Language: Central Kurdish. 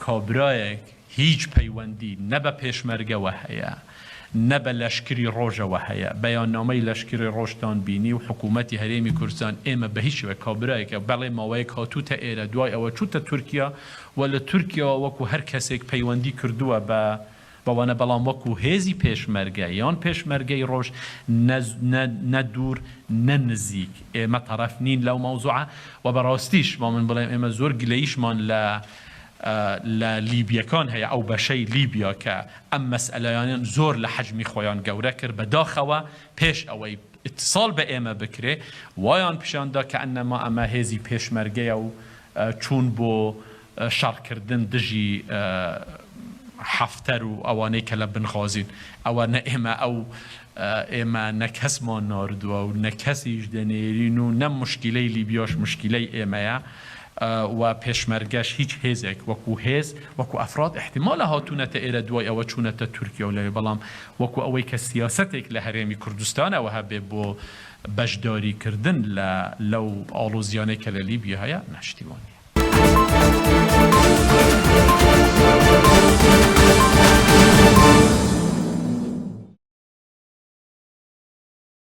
کابرایەک هیچ پەیوەندی نە بە پێشمەرگەوە هەیە نە بە لەشکری ڕۆژەوە هەیە، بەیاننامەی لەشکری ڕۆژتان بینی و حکوومەتی هەرێمی کوردستان ئێمە بە هیچ شێوەیەک کابرایەکە بەڵێ ماوەیەک هاتووتە ئێرە دوای ئەوە چووتە تورکیا و لە تورکیاوە وەکو هەر کەسێک پەیوەندی کردووە بە بەوانە بەڵام وەکو هێزی پێشمەرگە یان پێشمەرگەی ڕۆژ نە نە نە دوور نە نزیک ئێمە تەڕەف نین لەو مەوزوعە و بەڕاستیش با من بڵێم ئێمە زۆر گلەییشمان لە لە لیبیەکان هەیە ئەو بەشەی لیبیا کە ئەم مەسئەلەیانیان زۆر لە حەجمی خۆیان گەورە کرد بە داخەوە پێش ئەوەی ئیتساڵ بە ئێمە بکرێ وایان پیشان دا کەئەنەما ئەمە هێزی پێشمەرگەیە و چوون بۆ شەڕکردن دژی حەفتەر و ئەوانەی کە لە بنغازین ئەوە نە ئێمە ئەو ئێمە نە کەسمان ناردووە و نە کەسیش دەنێرین و نە مشکیلەی لیبیاش مشکیلەی ئێمەیە و پێشمەرگەش هیچ هێزێک وەکو هێز وەکو ئەفراد ئیحتیمالە هاتوونەتە ئێرە دوای ئەوە چوونەتە تورکیا و لەوێ بەڵام وەکو ئەوەی کە سیاسەتێک لە هەرێمی کوردستانەوە هەبێ بۆ بەشداری کردن لە لەو ئاڵۆزیانەی کە لە لیبیا هەیە نا شتی وا نییە.